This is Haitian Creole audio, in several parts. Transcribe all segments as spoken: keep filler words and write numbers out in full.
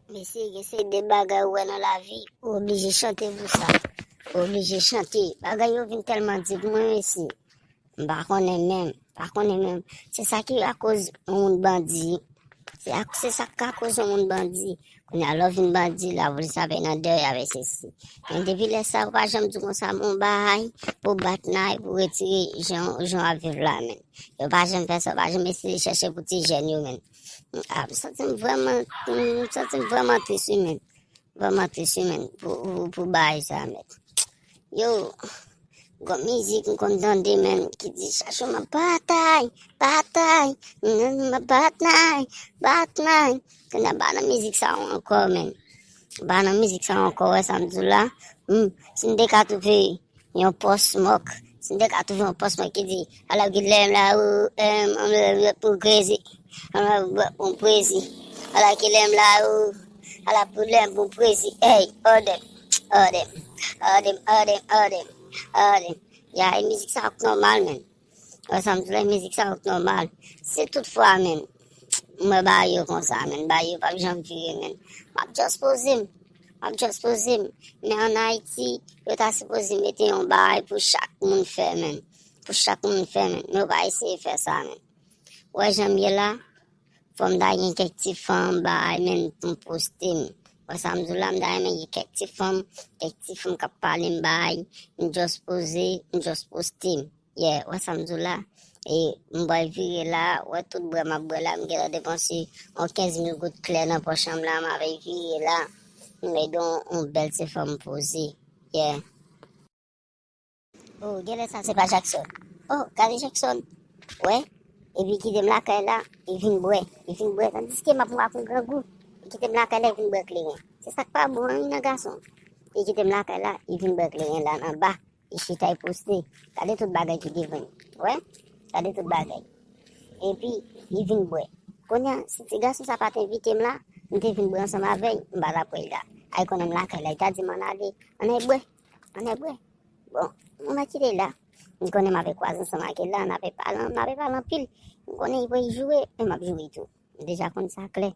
Mesye, gen se de bagay ou wè nan lavi, ou oblije chante pou sa. Ou oblije chante. Bagay yo vin tèlman di pou mwen, mesye. M pa konnen menm, pa konnen menm. Se sa ki akoz yon moun bandi. Se ak-, se sa k ka koz yon moun bandi. Kounye a, lè w vin bandi, lapolis ap nan dèyè avèk sesi. Men depi lè sa, yo pa janm di konsa, bon, bay, pou bat Nay, pou retire jan, jan w ap viv la, men. Yo pa janm fè sa, yo pa janm eseye chèche pou ti jèn yo, men. Ah, m santi m vrèman, m santi m vrèman tris, wi, men. Vrèman tris, wi, men, pou, pou, pou bagay sa, men. Yo, gon mizik m konn tande, men, ki di, chak jou m ap batay, batay, m ap batay, batay. Kounye a, pa nan mizik sa ankò, men. Pa nan mizik sa ankò, wè sa m di w la. Hmm, si m te ka twouve yon Pop Smoke. Si m te ka twouve yon Pop Smoke ki di, ala kilè m la, ou, em, em, em, pou krezi. Em, em, pou krezi. Ala kilè m la, ou, ala kilè m pou krezi. Ey, odem, odem, odem, odem, odem, odem. Ya, e mizik sa k nòmal, men. Wè sa m di w la, mizik sa k nòmal. Si toutfwa, men, m wè bagay yo konsa, men, bagay yo p ap janm vire, men. M ap just poze m. M ap just poze m. Men ann Ayiti, yo ta sipoze mete yon bagay pou chak moun fè, men. Pou chak moun fè, men. Men yo pa eseye fè sa, men. Ou wè jan m ye la, fò m ta gen kèk ti fanm bagay, men, pou m poste m. Ou wè sa m di w la, m ta renmen gen kèk ti fanm, kèk ti fanm k ap pale m bagay, m just poze, m just poste m. Yeah, wè sa m di w la. E m pral vire la, wè tout bwè m ap bwè la, m gentan depanse yon kenz mil goud klè nan pòch an m la, m ap vire la. M mete yon, yon bèl ti fanm poze. Yeah. Oh, genlè sa se pa Jackson. Oh, gade Jackson. Wè, epi kite m lakay la, e vin bwè. E vin bwè, tandiske m ap mwa ak yon grangou. E kite m lakay la, e vin bwè kleren. Se sa k pa bon, wi, nan gason. E kite m lakay la, e vin bwè kleren la nan ba. Li chita, li poste. Gade tout bagay ki devan li. Wè? Gade tout bagay. Epi, li vin bwè. Kounye a, si ti gason sa pa t envite m la, m te vin bwè ansanm avè l, m pa t ap wè l la. Ay konnen m lakay la, li ta di m ann ale. Ann al bwè. Ann al bwè. Bon, m ap kite l la. M konnen m ap kwaze ansanm ak l la, n ap pale, n ap pale anpil. M konnen li pou joure, e m ap joure tou. M deja konn sa klè.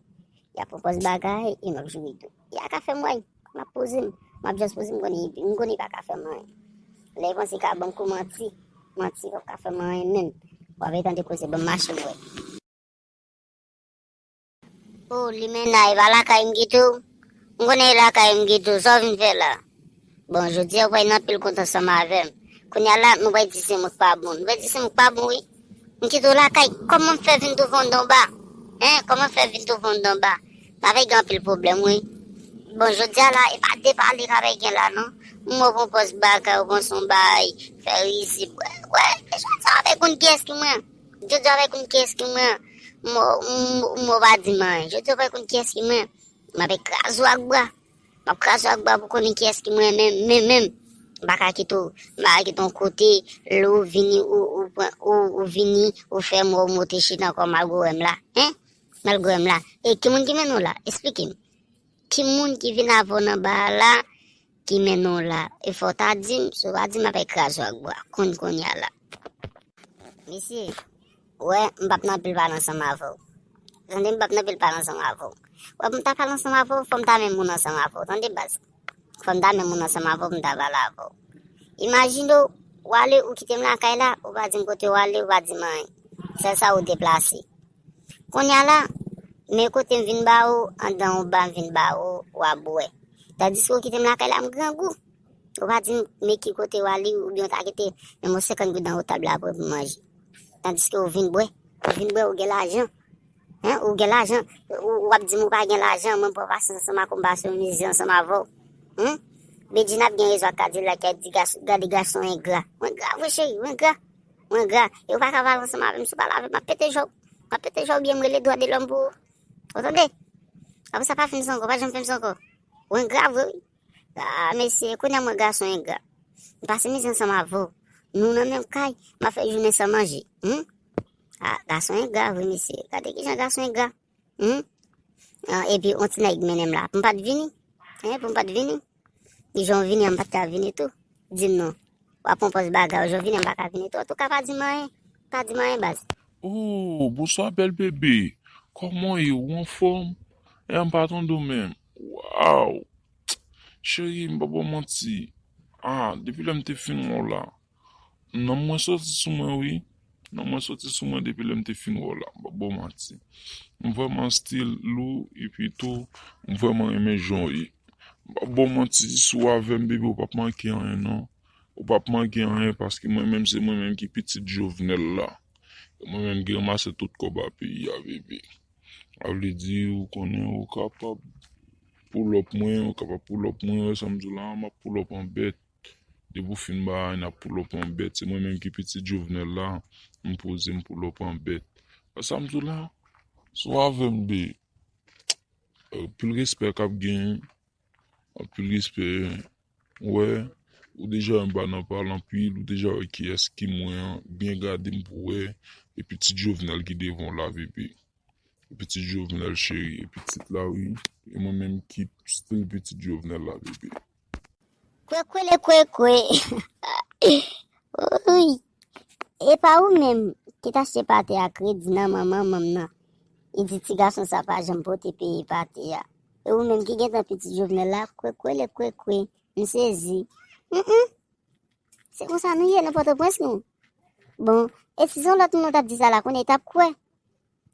Y ap pran pòz bagay, e m ap joure tou. Y a ka fè m wè, m ap poze m. M ap just poze m, m konnen, m konnen y pa ka fè m anyen. Lè y panse y ka ban m kou manti, manti p ap ka fè m anyen menm. W ap tande koze, ban m mache m wè. O, Limena, e pa lakay m kite w? M konnen e lakay m kite w, sa w vin fè la? Bon, jodi a, ou pral gen anpil kont ansanm avè m. Kounye a la, nou pral di se mwen k pa bon. Nou pral di se mwen k pa bon, wi. M kite w lakay, kòman m fè vin twouve w anndan w ba? Hen? Kòman m fè vin twouve w anndan w ba? N ap gen anpil pwoblèm, wi. Bon, jodi a la, e pa de pale k ap gen la, non. M wè w pran pòz bagay, ou pran son bay, fè rizib. Wè, wè, jodi a w ap konn kiyès ki mwen. Jodi a w ap konn kiyès ki mwen. M wè w pa di m anyen. Jodi a w ap konn kiyès ki mwen. M ap kraze w ak bra. M ap kraze w ak bra pou konnen kiyès ki mwen menm, menm, menm. M pa ka kite w, m pa ka kite w kote, lè w vini, ou, ou pran, ou, ou vini, ou fè m wè w monte chita ankò malgre w wè m la. Hen? Malgre w wè m la. E ki moun ki mennen w la? Esplike m. Ki moun ki vin avè w nan ba a la, ki mennen w la? E fò w ta di m, si w pa di m, m ap kraze w ak bra. Konn kounye a la. Mesye, ou wè, m p ap nan pil pale ansanm avè w. Tande, m p ap nan pil pale ansanm avè w. Ou wè, pou m ta pale ansanm avè w, fò m ta menm moun ansanm avè w. Tande, baz. Fò m ta menm moun ansanm avè w pou m ta pale avè w. Imajine w, w ale, ou kite m lakay la, ou pa di m kote w ale, ou pa di m anyen. Sèl sa, ou deplase. Kounye a la, men kote m vin ba ou, anndan yon ba m vin ba ou, w ap bwè. Tandiske ou kite m lakay la, m grangou. Ou pa di m, men ki kote w ale, oubyen ou ta kite menm yon senkant goud anwo tab la pou, pou manje. Tandiske ou vin bwè, ou vin bwè, ou gen lajan. Hen, ou gen lajan. Ou, w ap di m ou pa gen lajan, mwen m pran pasyans ansanm ak ou, m pase yon mize ansanm avè w. Hen? Bedjine ap gen rezon ak Kadilak ki ap di gason, gade gason engra. Ou engra vre cheri, ou engra. Ou engra. E ou pa ka pale ansanm avè m, si w pale avè m, m ap pete je w. M ap pete je w oubyen m rele dwa de lòm pou ou. Ou tande? Apre sa pa fè m sa ankò, pa janm fè m sa ankò. Ou engra vre wi. Ah, mesye, kounye a mwen gason engra. M pase mizè ansanm avè w. Nou nan menm kay, m ap fè jounen san manje. Hum? Ah, gason engra vre, mesye. Gade kijan gason engra. Hum? Ah, epi, yon ti nèg mennen m la. Pou m pa t vini? Hein, pou m pa t vini? Kijan w vini an, m pa t ka vini tou? Di m non. W ap pran pòz bagay, jan w vini an, m pa ka vini tou. Antouka, pa di m anyen. Pa di m anyen, baz. Oh, bonswa, bèl bebe. Kòman w ye? Ou anfòm? E, m pa tande w menm. Aw, cheri, m pa ba w manti. Ah, depi lè m te fin wè w la, nanm mwen soti sou mwen, wi. Nanm mwen soti sou mwen depi lè m te fin wè w la. M pa ba w manti. M vrèman still lou, epi tou, m vrèman renmen jan w ye. M pa ba w manti, si w avè m, bebe, ou p ap manke anyen, non. Ou p ap manke anyen, paske mwen menm, se mwen menm ki pitit Jovenel la. E mwen menm ki ranmase tout kòb a peyi a, bebe. Sa vle di, ou konnen, ou kapab pull up mwen, ou kapab pull up mwen, wè sa m di w la, m ap pull up an bèt. Depi w fin bay, n ap pull up an bèt. Se mwen menm ki pitit Jovenel la, m poze, m pull up an bèt. Wè sa m di w la, si w avè m, bebe, anpil respè k ap genyen, anpil respè. Wè, ou deja wè m pa nan pale anpil, ou deja wè kiyès ki mwen an, byen gade m pou wè, e pitit Jovenel ki devan w la, bebe. Pitit Jovenel cheri, e pitit la wi. E mwen menm ki still pitit Jovenel la, bebe. Kwekwele kwekwe. Uy. E pa ou menm ki t achte pate a kredi nan manman manm nan. Li di ti gason sa pa janm pote peye pate a. E ou menm ki gentan pitit Jovenel la, kwekwele kwekwe. M sezi. Mm. Se konsa nou ye nan Pòtoprens nou. Bon, e si se yon lòt moun ou t ap di sa la, kounye a li t ap kwè.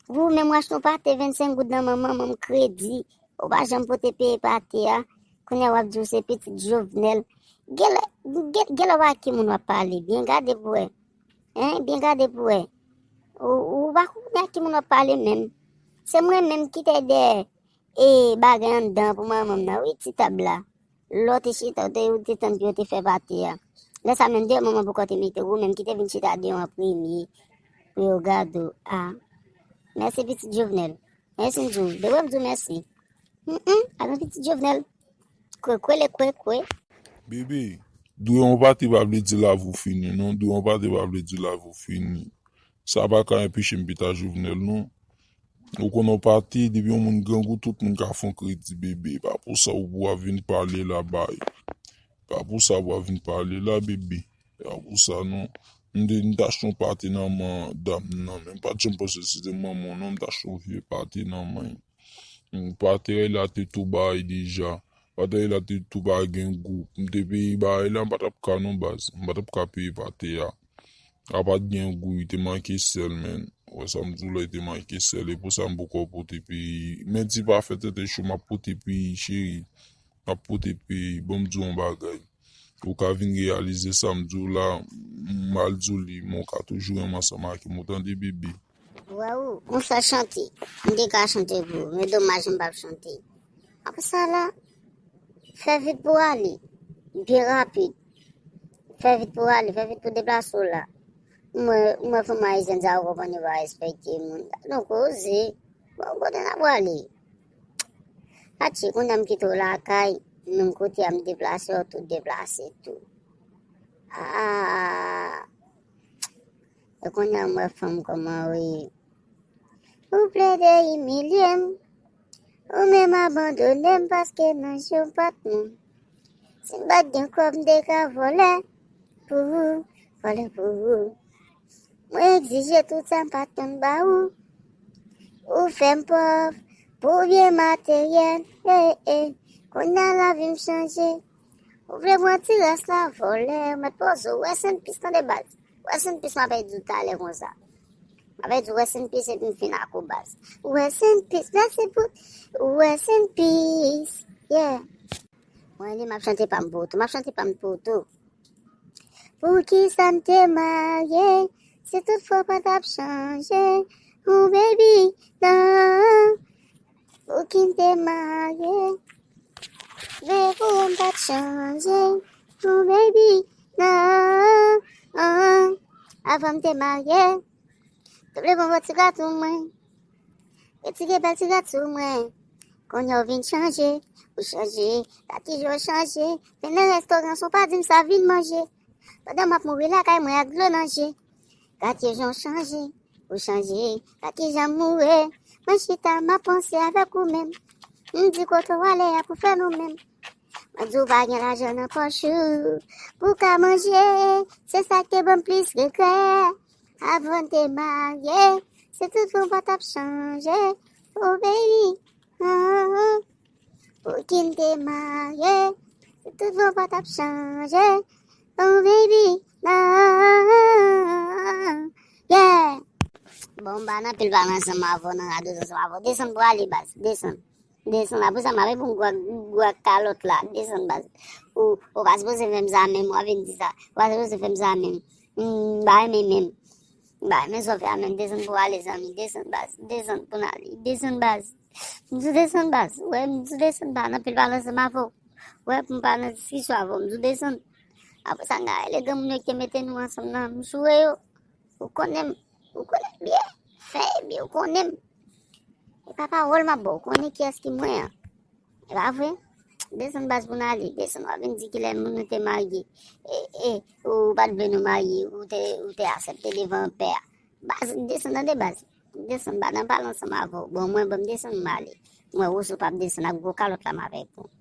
Ou menm w achte yon pate vennsenk goud nan manman manm kredi, ou pa janm pote peye pate a, kounye a w ap di w se pitit Jovenel. Genlè, gen- genlè w a ki moun w ap pale, byen gade pou wè. Hein, byen gade pou wè. Ou, ou pa konnen a ki moun w ap pale menm. Se mwen menm ki te dèyè e bagay anndan pou manman m nan, wi, ti tab la. Lè w te chita, w te, w te tann pou yo te fè pate a. Lè sa menm, deyò manman poko te mete w, ou menm ki te vin chita deyò an premye pou yo gade w. Ah. Mèsi, pitit Jovenel. Mèsi, m di w. Depi w ap di w mèsi. Mm, mm, avan pitit Jovenel. Kwekwele kwekwe. Bebe, dwe yon pate pa vle di lavi w fini, non. Dwe yon pate pa vle di lavi w fini. Sa pa ka enpeche m pita Jovenel, non. Ou konn yon pati, depi yon moun grangou, tout moun ka fè yon kredi, bebe. Pa pou sa ou pou ap vin pale la bay. Pa pou sa ou ap vin pale la, bebe. Pa pou sa, non. M te, m t achte yon pati nan men dam nan, men m pa t janm panse se te manman w, non. M t achte yon vye pati nan men. Pati a la te tou bay deja. Pati a la te tou pa gen gou. M te peye bay la, m pa t ap ka non baz. M pa t ap ka peye pati a. A pa t gen gou, li te manke sèl, men. Wè sa m di w la, li te manke sèl. E pou sa m poko pote peyi. Men ti pa fè tèt cho, m ap pote peyi, cheri. M ap pote peyi. Bon, m di w yon bagay. Ou ka vin reyalize sa m di w la, m mal di w li, men w ka toujou renmen ansanm ak m, ou tande, bebe? Waw, yon sèl chante. M te ka chante pou ou, men domaj m p ap chante. Apre sa la, fè vit pou w ale. Byen rapid. Fè vit pou w ale, fè vit pou w deplase w la. M wè, m wè fanm ayisyèn sa yo konprann yo pa respekte moun. Gad yon koze. Bon, kote n ap prale? Atye, kounye a m kite w lakay, menm kote a m deplase, w tou deplase tou. Ah. E kounye a m wè fanm kòman wi. Ou plede imilye m, ou menm abandone m paske nan je w pa t moun. Si m pa t gen kòb, m te ka vòlè pou ou, vòlè pou ou. Mwen egzije tout sa m pa t konn ba ou. Ou fè m pòv pou byen materyèl, eh, eh. Kounye a lavi m chanje. Ou vle pran ti rès la, vòlè, ou mèt poze w, rest in peace, tande baz. Rest in peace, m ap di w talè konsa. M ap di w rest in peace epi m fin ak ou baz. Rest in peace, mèsi pou, rest in peace, yeah. Mwen li m ap chante pa m pou ou tou, m ap chante pa m pou ou tou. Poukisa m te marye, si tout fwa w pa t ap chanje, oh baby, non. Pouki m te marye, vle pou m pa t chanje, oh baby, non. Avan m te marye, te vle pran bò ti gato mwen. Retire bèl ti rad sou mwen. Kounye a w vin chanje, ou chanje. Gad kijan w chanje. Vin nan restoran san w pa di m sa, vin manje. Pandan m ap mouri lakay mwen ak dlo nan je. Gad kijan w chanje, ou chanje. Gad kijan m mouri. Mwen chita, m ap panse avèk ou menm. M di kote w ale a pou fè nou menm. Mwen di w pa gen lajan nan pòch ou pou w ka manje. Se sa k te ban m plis regrè. Avan n te marye, se tout fwa w pa t ap chanje. Oh baby, ah, ah. Pou ki n te marye, si tout von pa t ap chanje. Oh baby, non. Yeah. Bon, m pa nan pil pale ansanm avè w, nan radyo ansanm avè w. Desann pou ale, baz. Desann. Desann. Apre sa, m ap pou gwa, gwa kalòt la. Desann, baz. Ou, ou pa sipoze fè m sa menm, w ap vin di sa. Ou pa sipoze fè m sa menm. M pa renmen menm. M pa renmen sa w fè a menm. Desann pou ale, zanmi. Desann, baz. Desann pou n ale. Desann, baz. M sou desann, baz. Wè, m sou desann, pa nan pil pale ansanm avè w. Wè, pou m pa nan diskisyon avè w, m sou desann. Apre sa, m ka rele granmoun yo ki te mete nou ansanm nan, m joure yo. Ou konnen m, ou konnen m byen. Fè byen, ou konnen m. E pa pawòl m ap ba w, ou konnen kiyès ki mwen an. E pa vre? Desann, baz, pou n ale. Desann, w ap vin di kilè moun nou te marye. E, e, ou pa t vle nou marye, ou te, ou te aksepte devan pè a. Baz, desann, tande, baz. Desann, m pa nan pale ansanm avè w. Bon, mwen, ban m desann, m ale. Mwen, Woso p ap desann, ak gwo kalòt la, m ap reponn.